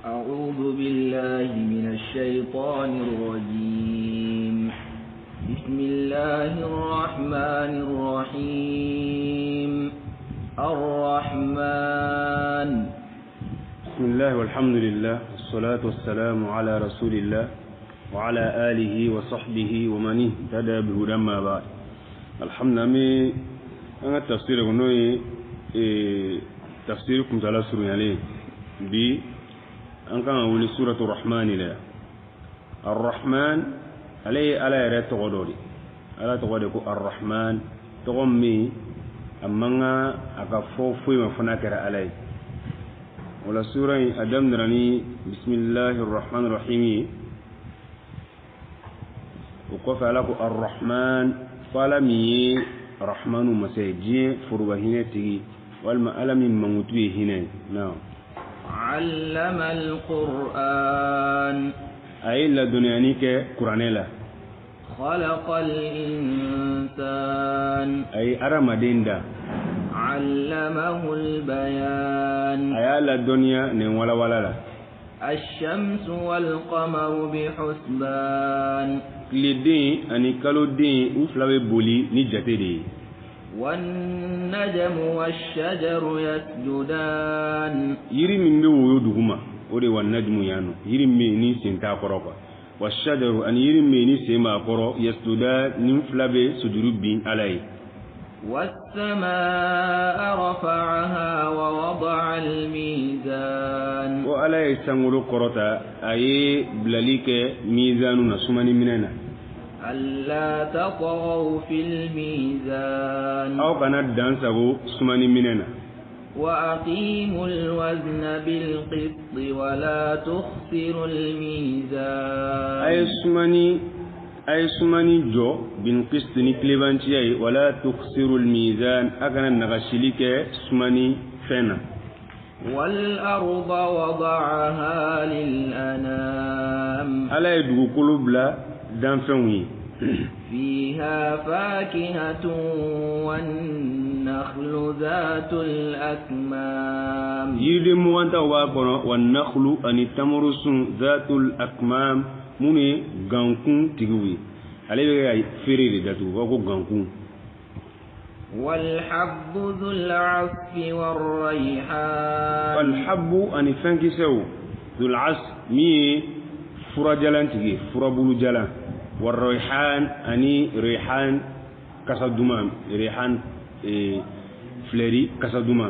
أعوذ بالله من الشيطان الرجيم. بسم الله الرحمن الرحيم. الرحمن. بسم الله والحمد لله والصلاة والسلام على رسول الله وعلى آله وصحبه ومن اهتدى بهداه ما بعد. الحمد لله أنا تفسير غنوي تفسيركم على سورة بي أن كان ولي سورة الرحمن لا الرحمن عليه على يرى تغدوري على تغدوري الرحمن تغمي أما أكفو فوي ما فنكر عليه ولا سورة أدم نراني بسم الله الرحمن الرحيم وقف على الرحمن فلمي رحمن مسجي فربهنتي والما ألم موتوي هنا. نعم. علم القرآن أي لا دنيانيك قرآن لا خلق الإنسان أي أرمدين دا علمه البيان أي لا دنيا نين ولا ولا لا الشمس والقمر بحسبان لدين أني كالو دين وفلاوي بولي نجاتي دي والنجم والشجر يسجدان يري من بيو يدهما ودي والنجم يانو يري من سنتا قرقا والشجر أن يري من سما قرق يسجدان نفلا سجود بين عليه والسماء رفعها ووضع الميزان وعلى سنغلو قرطا أي بلاليك ميزان نسماني مننا ألا تطغوا في الميزان أو كان دانسغو سماني مننا وأقيموا الوزن بالقسط ولا تخسروا الميزان أي سماني جو بالقسط نكلبانتي ولا تخسروا الميزان أكن نغشليك سماني فينا والأرض وضعها للأنام ألا يدعو قلوب لا دانفعوي فيها فاكهة والنخل ذات الأكمام يدم وانت واقنا والنخل أن تمرس ذات الأكمام مني غانكون تيغوي علي بغي فيري داتو واكو غانكون والحب ذو العصف والريحان والحب أن فانكسو ذو العصف مي فرجلان تيجي فربولو جلان والريحان أني ريحان كسدوما ريحان فلري كسدوما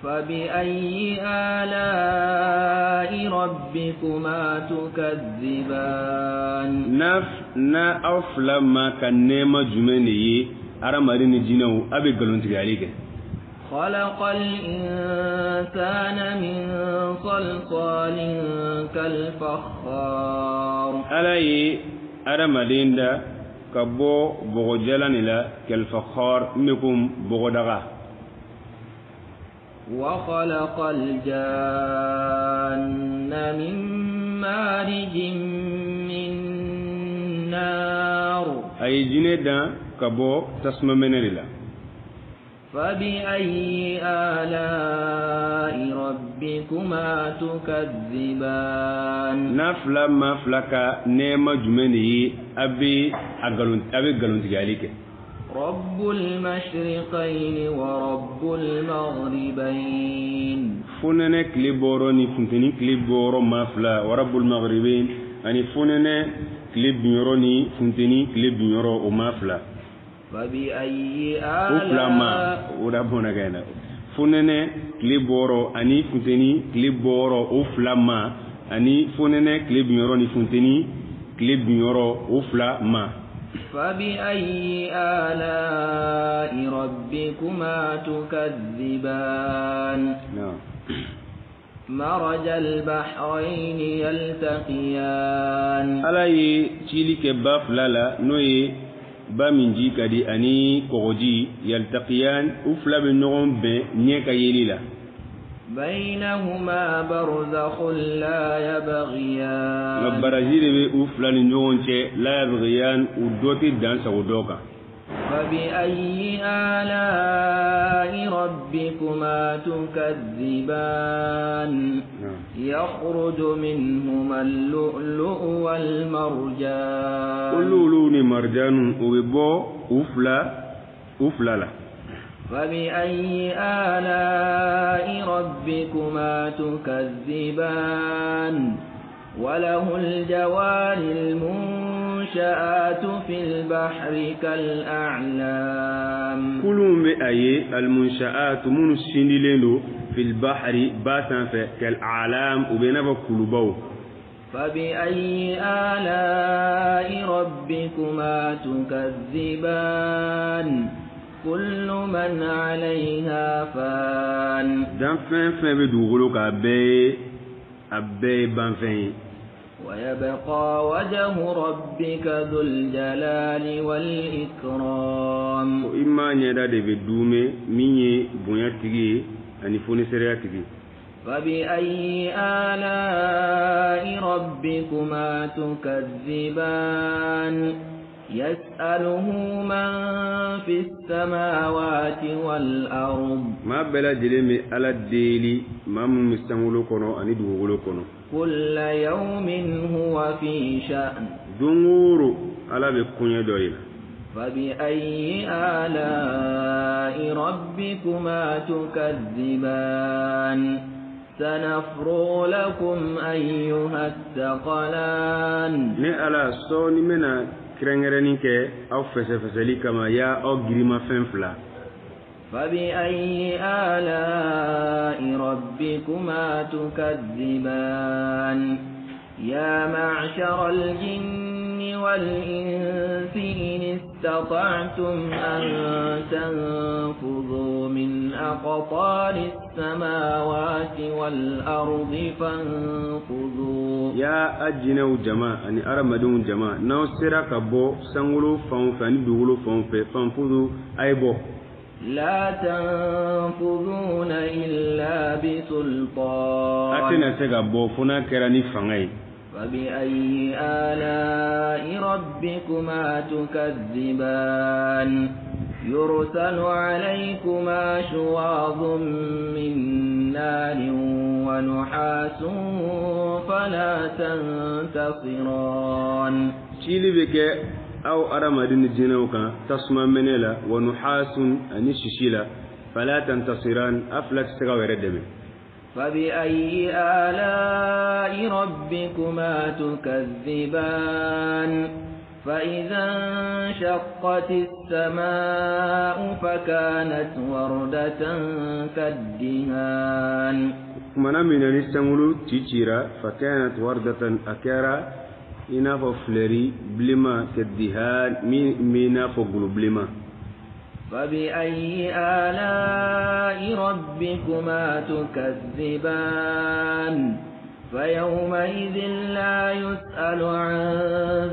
فبأي آلاء ربكما تكذبان نف نا أفلا ما كان نما جمني أرمرين جنو أبي قالون تجاريك خلق الإنسان من صلصال كالفخار ألاي أرمرين دا كبو بغجلان إلى كالفخار مكم بغدغة وخلق الجان من مارج من نار أي جنة كبو تسمى من الله فبأي آلاء ربكما تكذبان نفلا ما فلك نعمة جمني أبي أقلون أبي قلون تجاريك رب المشرقين ورب المغربين فنن كليبوروني فنتني كليبورو ما فلا ورب المغربين أني فنن كليبوروني فنتني كليبورو وما فلا فبأي آلاء وربنا كنا فنن كليبورو أني فنتني كليبورو وفلا أني فنن كليبوروني فنتني كليبورو وفلا ما فبأي آلاء ربكما تكذبان نعم مرج البحرين يلتقيان ألا يشيلي كباف لالا نوي بامنجي كدي أني كوجي يلتقيان وفلا بنغم بنيكا يليلا بينهما برزخ لا يبغيان برازيل وفلا نيون لا يبغيان ودوتي دانسا ودوكا فبأي آلاء ربكما تكذبان؟ يخرج منهما اللؤلؤ والمرجان. اللؤلؤ مرجان وبو أفلا أفلا. فبأي آلاء ربكما تكذبان؟ وله الجوار المنشآت في البحر كالأعلام. كلهم بأي المنشآت من سندلين في البحر باسا كالأعلام وبينما كلبو. فبأي آلاء ربكما تكذبان؟ كل من عليها فان. دان فين فين بدوغلو كابي أبي بانفين. ويبقى وجه ربك ذو الجلال والإكرام. وإما نيدا دي بدومي ميني بنيا تيجي أني فوني سريا تيجي. فبأي آلاء ربكما تكذبان؟ يسأله من في السماوات والأرض. ما بلا جلمي على الديلي ما من مستمولو كنو أني دوغلو كنو. كل يوم هو في شأن. دونغورو على بكوني دويل. فبأي آلاء ربكما تكذبان؟ سنفرغ لكم أيها الثقلان. ني على سوني منا kɛrɛnkɛrɛnni kɛ aw fɛsɛfɛsɛli kama ya aw girimafɛn fila. فبأي آلاء ربكما تكذبان؟ يا معشر الجن والإنس إن استطعتم أن تنفذوا من أقطار السماوات والأرض فانفذوا. يا أجنو جماعة أني أرمدون جماعة نو سيرا كبو سنغلو فانفاني دوغلو فانفي فانفذوا أي بو. لا تنفذون إلا بسلطان. أتنا سيغا فنا كراني فانغي. فبأي آلاء ربكما تكذبان؟ يرسل عليكما شواظ من نار ونحاس فلا تنتصران. شيلي بك أو أرمدين جنوكا تسمى منلا ونحاس أنششيلا فلا تنتصران أفلت سغوير دمي. فبأي آلاء ربكما تكذبان؟ فإذا انشقت السماء فكانت وردة كالدهان. من من السمولو تيتيرا فكانت وردة أكارا إنا فلري بلما كالدهان مينا فقلو بلما. فبأي آلاء ربكما تكذبان؟ فيومئذ لا يسأل عن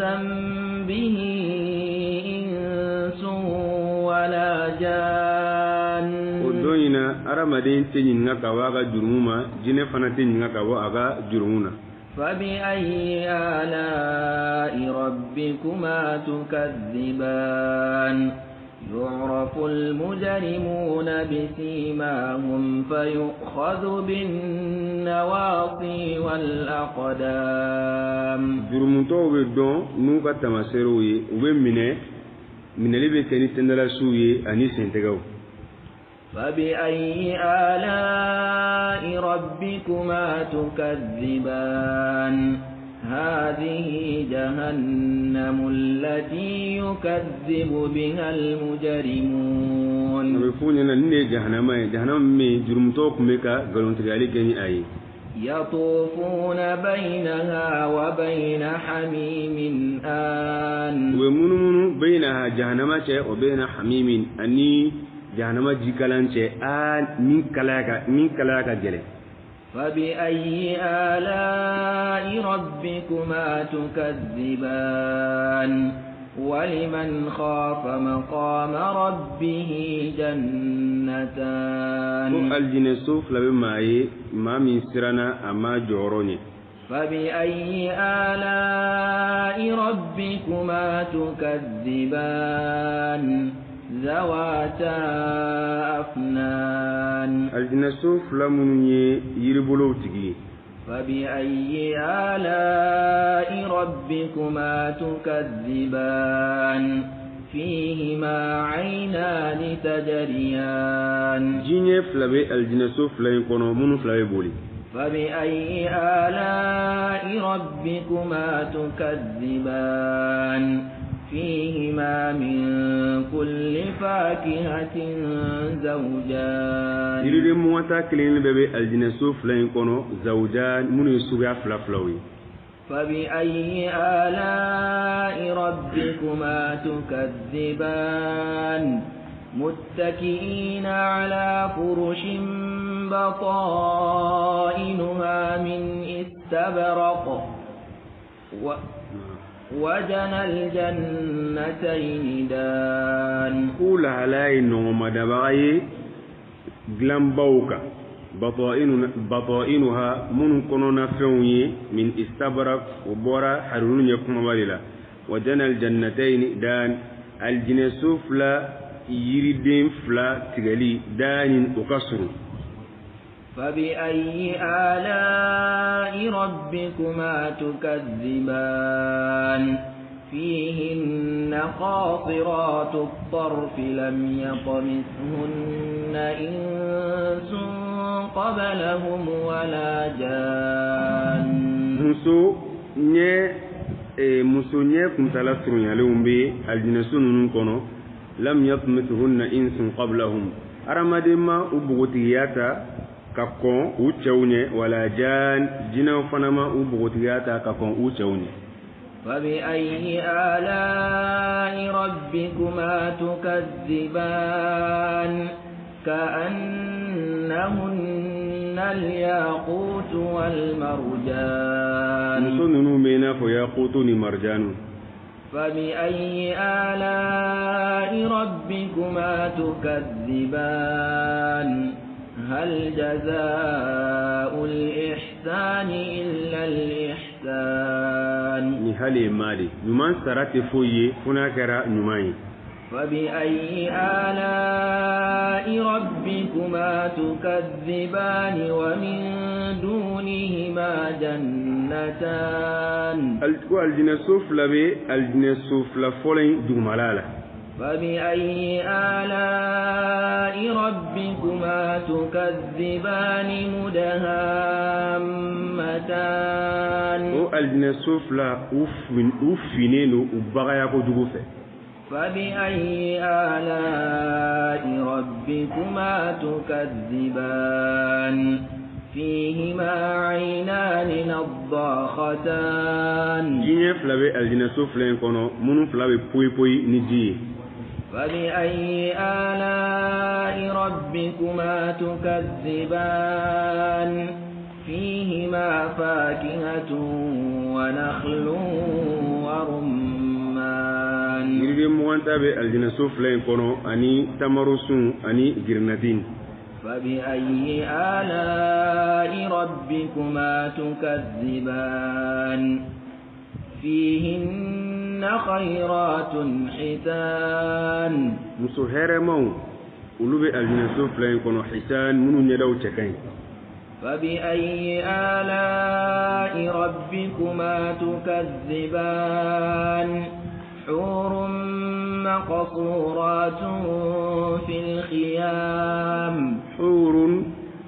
ذنبه إنس ولا جان. ودوينا أرمدين تنينغا كواغا جرموما جنفنا تنينغا كواغا جرمونا. فبأي آلاء ربكما تكذبان؟ يعرف المجرمون بسيماهم فيؤخذ بالنواصي والأقدام. جرمتو بدون نوكا تماسيروي وبمنه من اللي بيتني تندلاسوي أني سنتجاو. فبأي آلاء ربكما تكذبان؟ هذه جهنم التي يكذب بها المجرمون. يطوفون بينها وبين حميم آن. ومنمن بينها جهنم وبين حميم أني جهنم جيكالان آن من كلاك جلي. فبأي آلاء ربكما تكذبان؟ ولمن خاف مقام ربه جنتان. الجنسوف لبما ما من سرنا أما جوروني. فبأي آلاء ربكما تكذبان؟ ذواتا أفنان. Alijinɛso fila minnu ye yiribolow tigi ye. فبأي آلاء ربكما تكذبان؟ فيهما عينان تجريان. Jiɲɛ fila bɛ alijinɛso fila in kɔnɔ minnu fila bɛ boli. فبأي آلاء ربكما تكذبان؟ فيهما من كل فاكهة زوجان. Yiriden mugan ta kelen bɛɛ bɛ alijinɛso fila in kɔnɔ, zawujan, minnu ye suguya fila filaw ye. فبأي آلاء ربكما تكذبان؟ متكئين على فرش بطائنها من استبرق وجنى الجنتين دان. K'u lahala ye nɔgɔmadabaga ye dilanbaw kan, bata'inuha, minnu kɔnɔnafɛnw ye, min istabrak, o bɔra haruru ɲɛ kumaba de la, wa janal jannatayn dan, alijinɛso fila yiriden fila tigɛli, danin, o ka surun. فبأي آلاء ربكما تكذبان؟ فيهن قاصرات الطرف لم يطمثهن إنس قبلهم ولا جان. Muso ɲɛ kuntala surunyalenw bɛ alijinɛso ninnu kɔnɔ, lam yatmithunna insun qablahum, hadamaden ma u bogotigiya ta ka kɔn u cɛw ɲɛ, wala jan, jinɛw fana ma u bogotigiya ta ka kɔn u cɛw ɲɛ. فبأي آلاء ربكما تكذبان؟ كأنهن الياقوت والمرجان. Muso ninnu bɛ i n'a fɔ yakutu ni marjanu. فبأي آلاء ربكما تكذبان؟ هل جزاء الإحسان إلا الإحسان؟ Ni hali ye maa de ɲuman sara tɛ foyi ye fo n'a kɛra ɲuman ye. فبأي آلاء ربكما تكذبان؟ ومن دونهما جنتان. Ko alijinɛso fila bɛ alijinɛso fila fɔlɔ in dugumala la. فبأي آلاء ربكما تكذبان؟ مدهامتان. O alijinɛso fila u finnen don u bagaya kojugu fɛ. فبأي آلاء ربكما تكذبان؟ فيهما عينان نضاختان. Jiɲɛ fila bɛ alijinɛso fila in kɔnɔ minnu fila bɛ poyi poyi ni ji ye. فبأي آلاء ربكما تكذبان؟ فيهما فاكهة ونخل ورمان. Yiriden 20 ta bɛ alijinɛso fila in kɔnɔ, ani tamarosun ani girinadin. فبأي آلاء ربكما تكذبان؟ فيهن خيرات حسان. Muso hɛrɛmaw, olu bɛ alijinɛso fila in kɔnɔ, hisan, minnu ɲɛdaw cɛ ka ɲi. فبأي آلاء ربكما تكذبان؟ حور مقصورات في الخيام. Hurun,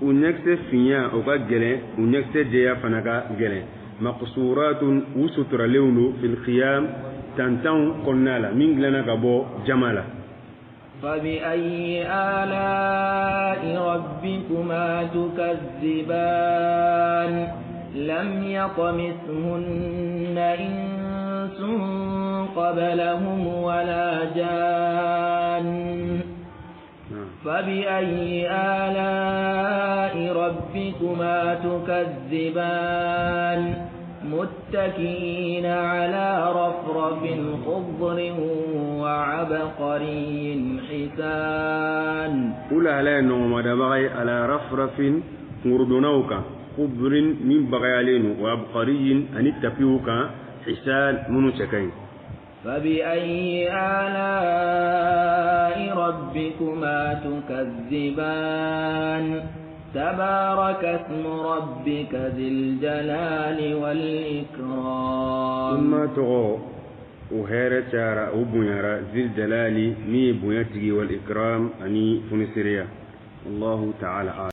u ɲɛkisɛ finya o ka gɛlɛn, u ɲɛkisɛ jɛya fana ka gɛlɛn, maqsuratun, u suturalenw don, fil khiyam, tantanw kɔnɔna la min dilanna ka bɔ jama la. فبأي آلاء ربكما تكذبان؟ لم يطمثهن إنس قبلهم ولا جان. فبأي آلاء ربكما تكذبان؟ متكئين على رفرف خضر وعبقري حسان. U lahala ye nɔgɔmadabaga ye, ala rafrafin, kungorodonnaw kan, khudrin, min bagayalen don, wa abqariyin, ani tapiw kan, hisan, minnu cɛ ka ɲi. فبأي آلاء ربكما تكذبان تبارك اسم ربك ذي الجلال والإكرام N ma tɔgɔ o hɛrɛ cayara, o bonyara, zil jalali, min ye bonya tigi, wal ikram, ani fonisereya. Allahu ta'ala.